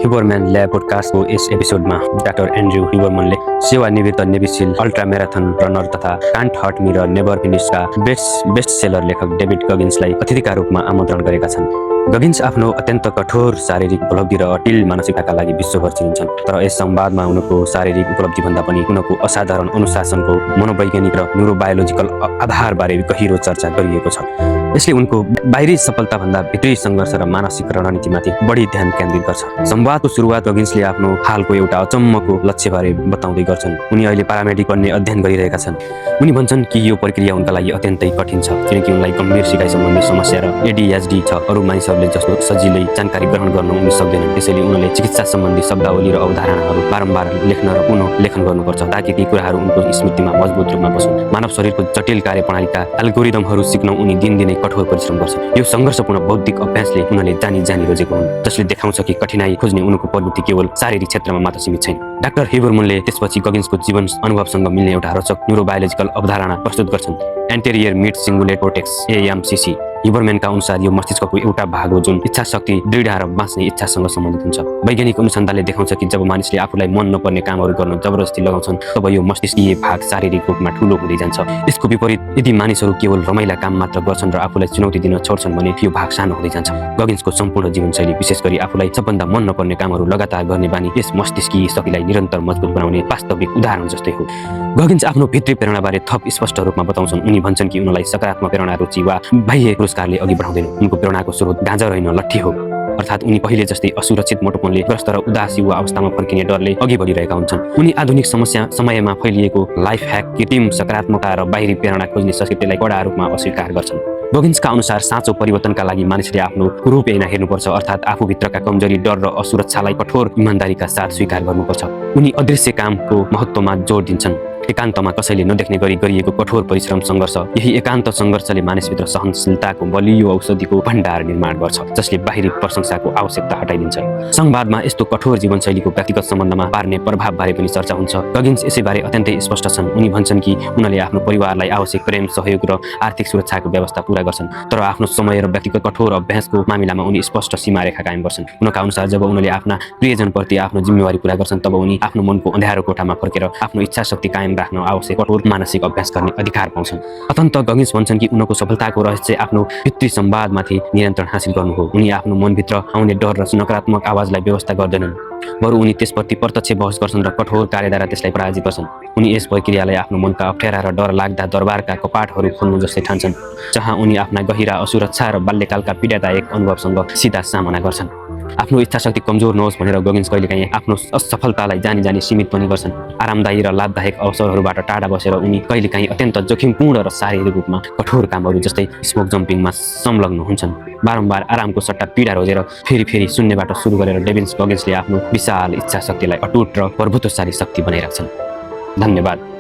ह्युबरम्यान lab पोडकास्टको यस एपिसोडमा doctor Andrew ह्युबरमनले सेवानिवृत्त navy ultra marathon runner तथा कान्ट हर्ट मी र नेभर फिनिशका बेस्ट सेलर लेखक डेभिड गगिन्सलाई अतिथिका रूपमा आमन्त्रण गरेका छन्। गगिन्स आफ्नो अत्यन्त कठोर शारीरिक उपलब्धि र अटिल मानसिकताका लागि विश्वभर चिनिन्छन्, तर यस संवादमा उनको शारीरिक उपलब्धिभन्दा पनि उनको असाधारण अनुशासनको मनोवैज्ञानिक र न्युरोबायोलोजिकल आधारबारे गहिरो चर्चा गरिएको छ। यसले उनको बाहिरी सफलताभन्दा भित्री सङ्घर्ष र मानसिक रणनीतिमाथि बढी ध्यान केन्द्रित गर्छ। संवादको सुरुवात गगिन्सले आफ्नो हालको एउटा अचम्मको लक्ष्यबारे बताउँदै गर्छन्। उनी अहिले प्यारामेडिक बन्ने अध्ययन गरिरहेका छन्। उनी भन्छन् कि यो प्रक्रिया उनका लागि अत्यन्तै कठिन छ, किनकि उनलाई गम्भीर सिकाइ सम्बन्धी समस्या र ADHD छ। अरू मानिसहरूले जस्तो सजिलै जानकारी ग्रहण गर्न उनी सक्दैनन्, त्यसैले उनले चिकित्सा सम्बन्धी शब्दावली र अवधारणाहरू बारम्बार लेख्न र पुनः लेखन गर्नुपर्छ ताकि ती कुराहरू उनको स्मृतिमा मजबुत रूपमा बसुन्। मानव शरीरको जटिल कार्यप्रणालीका एल्गोरिदमहरू सिक्न उनी दिनदिनै कठोर परिश्रम गर्छन्। यो सङ्घर्षपूर्ण बौद्धिक अभ्यासले उनले जानी रोजेको हुन्, जसले देखाउँछ कि कठिनाइ खोज्ने उनको प्रवृत्ति केवल शारीरिक क्षेत्रमा मात्र सीमित छैन। डाक्टर ह्युबरमनले त्यसपछि गगिन्सको जीवन अनुभवसँग मिल्ने एउटा रोचक न्युरोबायोलोजिकल अवधारणा प्रस्तुत गर्छन्, एन्टेरियर मिड सिङ्गुलेट कोर्टेक्स AMCC। ह्युबरम्यानका अनुसार यो मस्तिष्कको एउटा भाग हो जुन इच्छा शक्ति, दृढ र बाँच्ने इच्छासँग सम्बन्धित हुन्छ। वैज्ञानिक अनुसन्धानले देखाउँछ कि जब मानिसले आफूलाई मन नपर्ने कामहरू गर्न जबरजस्ती लगाउँछन् तब यो मस्तिष्कीय भाग शारीरिक रूपमा ठूलो हुँदै जान्छ। यसको विपरीत यदि मानिसहरू केवल रमाइला काम मात्र गर्छन् र आफूलाई चुनौती दिन छोड्छन् भने यो भाग सानो हुँदै जान्छ। गगिन्सको सम्पूर्ण जीवनशैली, विशेष गरी आफूलाई सबभन्दा मन नपर्ने कामहरू लगातार गर्ने बानी, यस मस्तिष्कीय शक्तिलाई निरन्तर मजबुत बनाउने वास्तविक उदाहरण जस्तै हो। गगिन्स आफ्नो भित्री प्रेरणाबारे थप स्पष्ट रूपमा बताउँछन्। उनी भन्छन् कि उनलाई सकारात्मक प्रेरणा, रुचि वा बाह्य पुरस्कारले अघि बढाउँदैन। उनको प्रेरणाको स्रोत गाजर होइन, लट्ठी हो। अर्थात् उनी पहिले जस्तै असुरक्षित मोटोपनले ग्रस्त र उदासी वा अवस्थामा फर्किने डरले अघि बढिरहेका हुन्छन्। उनी आधुनिक समयमा फैलिएको लाइफ ह्याक, कृत्रिम सकारात्मकता र बाहिरी प्रेरणा खोज्ने संस्कृतिलाई कडा रूपमा अस्वीकार गर्छन्। गगिन्सका अनुसार साँचो परिवर्तनका लागि मानिसले आफ्नो रूप ऐना हेर्नुपर्छ, अर्थात् आफूभित्रका कमजोरी, डर र असुरक्षालाई कठोर इमानदारीका साथ स्वीकार गर्नुपर्छ। उनी अदृश्य कामको महत्त्वमा जोड दिन्छन्। एकान्तमा कसैले नदेख्ने गरी गरिएको कठोर परिश्रम सङ्घर्ष, यही एकान्त सङ्घर्षले मानिसभित्र सहनशीलताको बलियो औषधिको भण्डार निर्माण गर्छ, जसले बाहिरी प्रशंसाको आवश्यकता हटाइदिन्छ। संवादमा यस्तो कठोर जीवनशैलीको व्यक्तिगत सम्बन्धमा पार्ने प्रभावबारे पनि चर्चा हुन्छ। गगिन्स यसैबारे अत्यन्तै स्पष्ट छन्। उनी भन्छन् कि उनले आफ्नो परिवारलाई आवश्यक प्रेम, सहयोग र आर्थिक सुरक्षाको व्यवस्था पूरा गर्छन्, तर आफ्नो समय र व्यक्तिगत कठोर अभ्यासको मामिलामा उनी स्पष्ट सीमारेखा कायम गर्छन्। उनका अनुसार जब उनले आफ्ना प्रियजनप्रति आफ्नो जिम्मेवारी पूरा गर्छन् तब उनी आफ्नो मनको अँध्यारो कोठामा फर्केर आफ्नो इच्छा शक्ति कायम राख्न आवश्यक कठोर मानसिक अभ्यास गर्ने अधिकार पाउँछन्। अन्तत गगिन्स भन्छन् कि उनको सफलताको रहस्य आफ्नो भित्री संवादमाथि नियन्त्रण हासिल गर्नु हो। उनी आफ्नो मनभित्र आउने डर र नकारात्मक आवाजलाई व्यवस्था गर्दैनन्, बरु उनी त्यसप्रति प्रत्यक्ष बहस गर्छन् र कठोर कार्यद्वारा त्यसलाई पराजित गर्छन्। उनी यस प्रक्रियालाई आफ्नो मनका अप्ठ्यारा र डर लाग्दा दरबारका कपाटहरू खोल्नु जस्तै ठान्छन्, जहाँ उनी आफ्ना गहिरा असुरक्षा र बाल्यकालका पीडादायक अनुभवसँग सिधा सामना गर्छन्। आफ्नो इच्छाशक्ति कमजोर नहोस् भनेर गगिन्स कहिलेकाहीँ आफ्नो असफलतालाई जानी सीमित पनि गर्छन्। आरामदायी र लाभदायक अवसरहरूबाट टाढा बसेर उनी कहिलेकाहीँ अत्यन्त जोखिमपूर्ण र शारीरिक रूपमा कठोर कामहरू जस्तै स्मोक जम्पिङमा संलग्न हुन्छन्। बारम्बार आरामको सट्टा पीडा रोजेर फेरि शून्यबाट सुरु गरेर गगिन्सले आफ्नो विशाल इच्छाशक्तिलाई अटुट र प्रभुत्वशाली शक्ति बनाइराख्छन्। धन्यवाद।